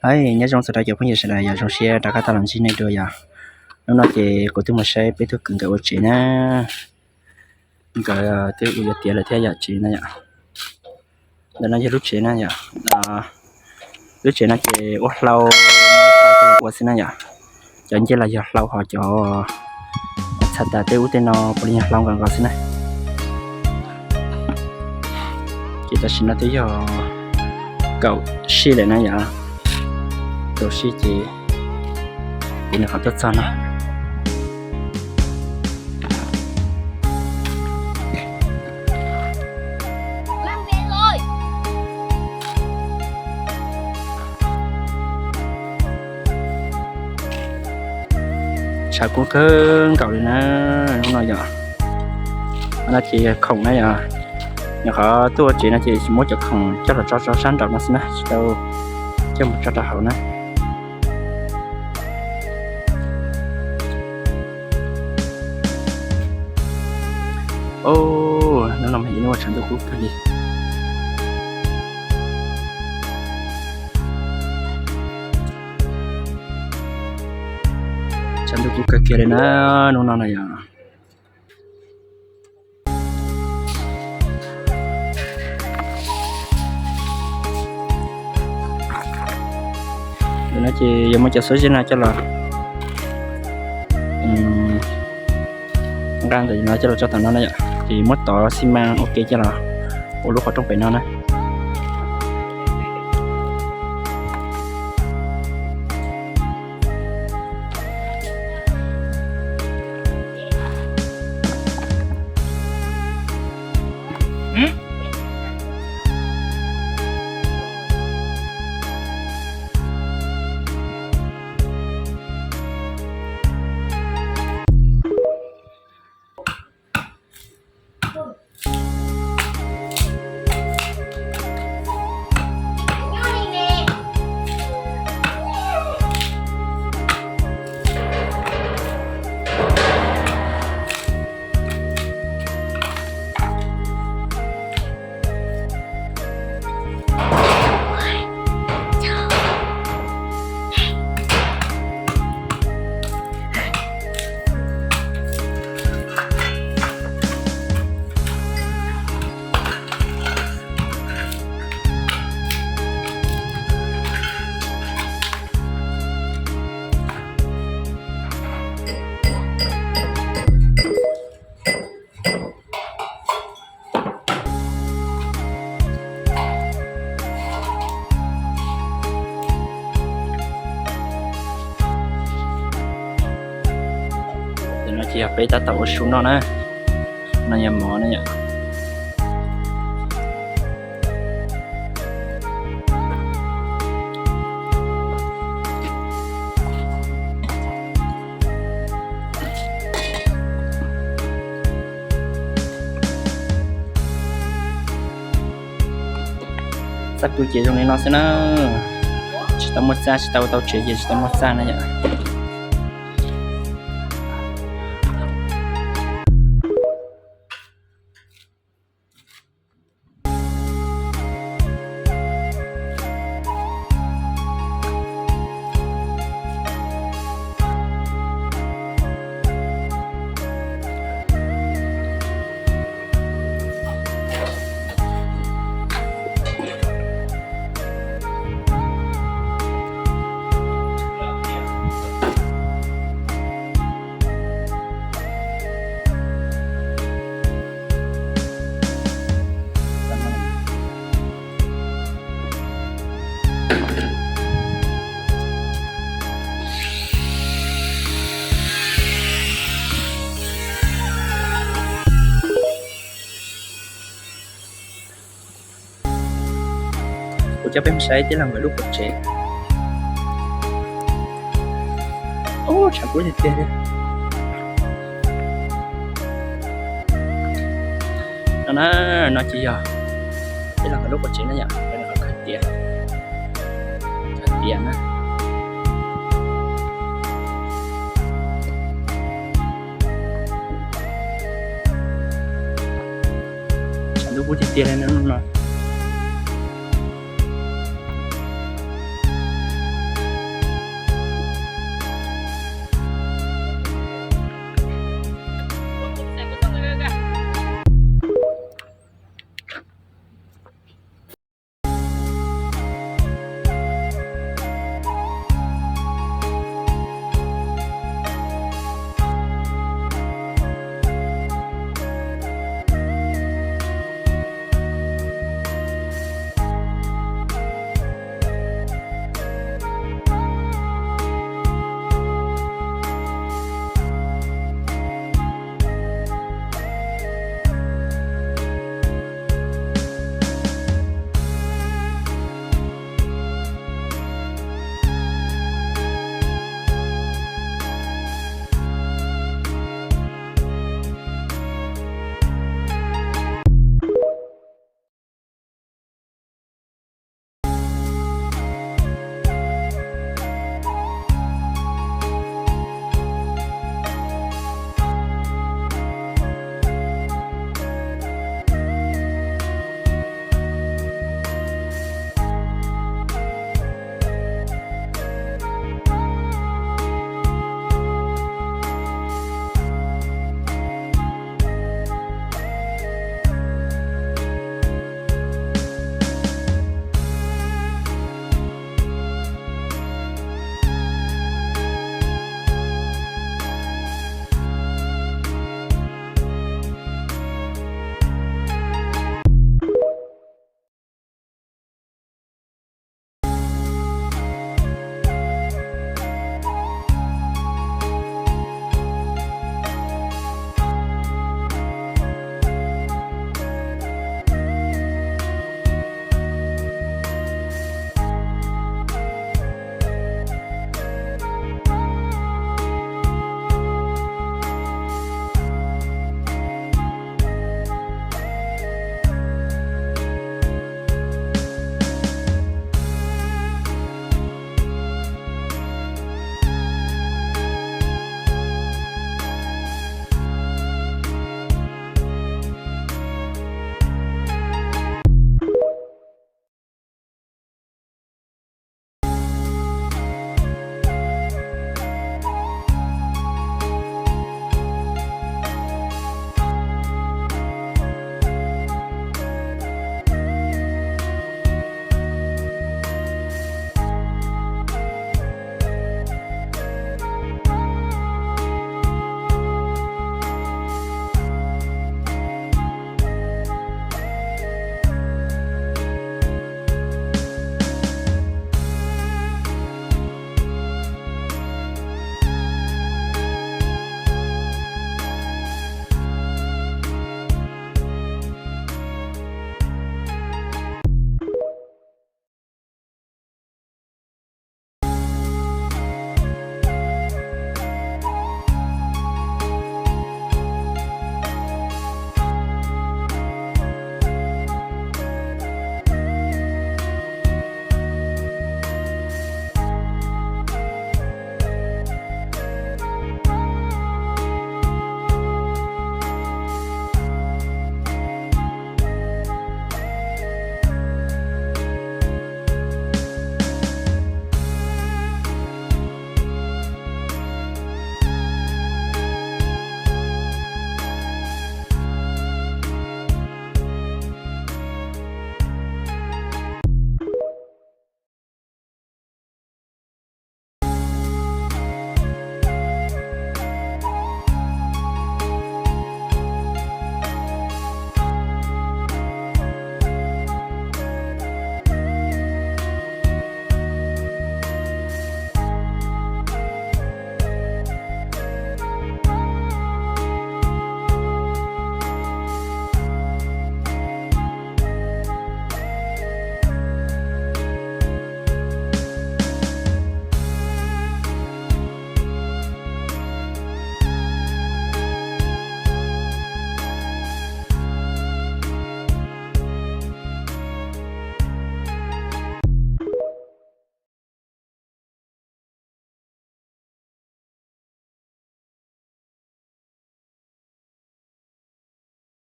Hais nyob zoo txog rau cov phooj ywg sawv daws yom, zoo siab rov qab tau los ntsib nej dua yom. Hnub no ces kuv twb mus saib peb tug kwv nkawd ua tsev na, nkawd twb ua yuav tiav lawm thiab yom, tsev na yom. Ntawm no yog lub tsev na yom. Lub tsev no ces ua hlau ua xwb na yom. Cov ncej los yog hlau, ho cov txhais tas tej ub tej no puav leej yog hlau nkaus nkaus xwb na. Ces tam sim no twb yog kaum sij lawm na yom, kaum sij ces kuv nyuam qhuav tuaj txog no. Tshav kub kawg nkaus li na hnub no yom. No ces yog khoom na yom, nyuam qhuav tuaj ua tsev no ces muab cov khoom coj los tso rau sab nraum no xwb na, tsis tau coj mus tso rau hauv na. Hnub no mas ib hnub tshav ntuj kub kawg li. Tshav ntuj kub kawg kiag li na hnub no na yom. Ntawm no ces yuav muab cov xuab zeb no coj los nqa ntawm no coj los tso tom no na yom, ces muab tov xi mas ua ke coj los ua lub qhov rooj pem no na. Ntawm no ces yog peb tab tom ua su noj na. No yog mov na yom. Txaj pw ces zoo li no xwb na. Tsis tau muaj txaj, tsis tau tau tsev ces tsis tau muaj txaj na yom. Kuv coj peb mus saib tij laug nkawd lub pov tsev. Ub, tshav kub tiag tiag li. No na, no ces yog tij laug nkawd lub pov tsev na yom, nkawd khaws tiav, khaws tiav na. Tshav ntuj kub tiag tiag li no.